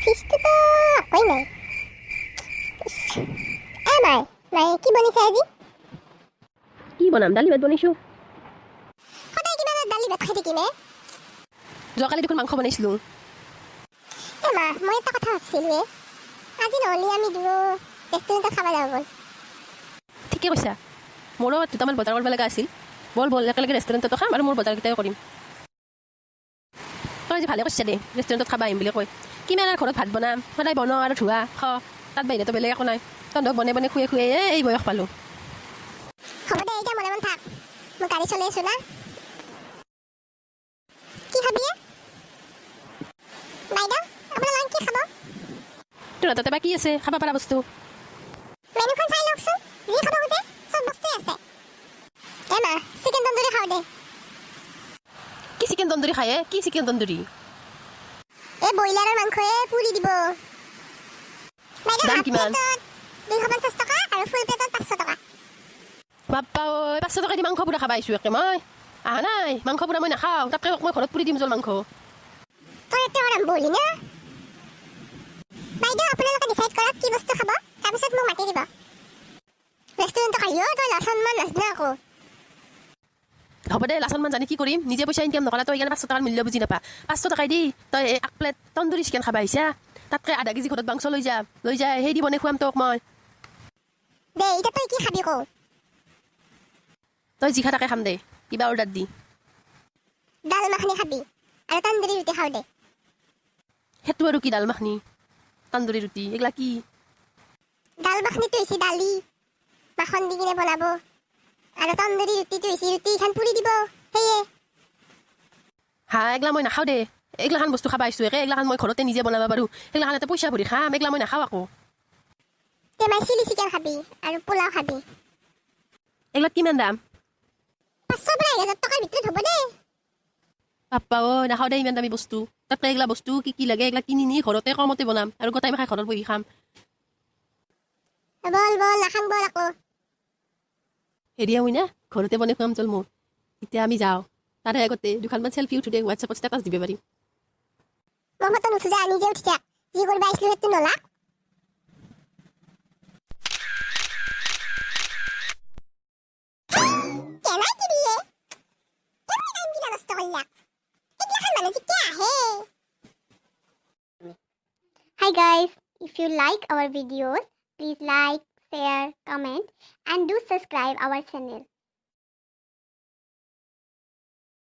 ফিজটোতো একোৱেই নাই। ইচ, এ মাই মাই, কি বনাইছে আজি? কি বনাম, দালি ভাত বনাইছোঁ। সদায় কিমান আৰু দালি ভাত খাই থাকিম এ? যোৱাকালি দেখোন মাংস বনাইছিলোঁ। এ মা, মই এটা কথা ভাবছিলোঁ এ, আজি নহ'লে আমি দুয়ো ৰেষ্টুৰেণ্টত খাব যাওঁ ব'ল। ঠিকে কৈছা, মোৰো দুটামান বজাৰ কৰিব লগা আছিল। ব'ল ব'ল, একেলগে ৰেষ্টুৰেণ্টতো খাম আৰু মোৰ বজাৰকেইটাও কৰিম। তই আজি ভালে কৰিছা দে ৰেষ্টুৰেণ্টত খাব আহিম বুলি কৈ। কিমান আৰু ঘৰত ভাত বনাম? সদায় বনাওঁ আৰু ধোৱা খ, তাত বাহিৰেতো বেলেগ একো নাই। তহঁতক বনাই বনাই খুৱাই খুৱাই এই বয়স পালোঁ। হ'ব দে, এতিয়া মনে মনে থাক, মই গাড়ী চলাই আছোঁ না। কি খাবি এ? বাইদেউ, আপোনালোকে কি খাব? তোৰ তাতে বা কি আছে খাব পৰা বস্তু? মেনুখন চাই লওকচোন, যি খাব খোজে চব বস্তুৱে আছে। এ মা, চিকেন তন্দুৰী খাওঁ দে। কি চিকেন তন্দুৰী খায় এ? কি চিকেন তন্দুৰী? এই ব্ৰইলাৰৰ মাংসয়ে পুৰি দিব বাইদেউ। দাম হাফ কিমান? প্লেটত 250 টকা আৰু ফুল প্লেটত 500 টকা। বাপ্পা ঐ, 500 টকা দি মাংস পোৰা খাব আহিছোঁ একে মই আহা নাই। মাংস পোৰা মই নাখাওঁ, তাতকৈ মই ঘৰত পুৰি দিম জল মাংস। তই এতিয়া আৰম্ভ হলি না? বাইদেউ, আপোনালোকে ডিচাইড কৰক কি বস্তু খাব, তাৰপিছত মোক মাতি দিব। ৰেষ্টুৰেণ্টত আহিও তই লাচনমান নাজনা আকৌ। হ'ব দে, লাচনমান জানি কি কৰিম? নিজে পইচা ইনকাম নকৰা তই, সেইকাৰণে 500 টকাৰ মূল্য বুজি নাপা। 500 টকাই দি তই এই এক প্লেট তন্দুৰী চিকেন খাব আহিছা, তাতকৈ আধা কেজি ঘৰত মাংস লৈ যা, লৈ যা, সেই দি বনাই খুৱাম তোক মই। দে, এতিয়া তই কি খাবি কৌ। তই যি খা তাকে খাম দে, কিবা অৰ্ডাৰ দি। দাল মাখনি খাবি আৰু তন্দুৰী ৰুটি খাওঁ দে। সেইটো আৰু কি, দাল মাখনি, তন্দুৰী ৰুটি, এইগিলা কি? দাল মাখনিটো হৈছে দালি মাখন দি কিনে বনাব আৰু তন্দুৰী ৰুটিটো হৈছে ৰুটিখন পুৰি দিব, সেয়ে। হা, এইগিলা মই নাখাওঁ দে। এইগিলাখান বস্তু খাব আহিছোঁ একে? এইগিলাখান মই ঘৰতে নিজে বনাব পাৰোঁ। সেইগিলাখান এটা পইচা ভৰি খাম, এইগিলা মই নাখাওঁ আকৌ। তে মাই চিলি চিকেন খাবি আৰু পোলাও খাবি। এইগিলাত কিমান দাম? 500ৰ পৰা 1000 টকাৰ ভিতৰত হ'ব দেই। বাপ্পা ঐ, নাখাওঁ দে ইমান দামী বস্তু। তাতকৈ এইগিলা বস্তু কি কি লাগে, এইগিলা কিনি নি ঘৰতে কমতে বনাম আৰু গোটাই মাখাই ঘৰত বহি খাম। বল বল, নাখাং বল আকৌ। হেৰি হয় না, ঘৰতে বনাই খুৱাম চল মোৰ। এতিয়া আমি যাওঁ, তাৰে আগতে দুখনমান চেলফি উঠো দে, হোৱাটছএপত ষ্টেটাছ দিব পাৰিম। মই ফটো নুঠো যা, নিজে উঠি থাক। যি কৰিব আহিছিলো সেইটো নলাক। কেনাই কি দিয়ে এনে টাইমগিলা নষ্ট কৰলাক। এইগিলাখান মানুহ যেতিয়া আহে। Hi guys, if you like our videos, please like, share, comment and do subscribe our channel.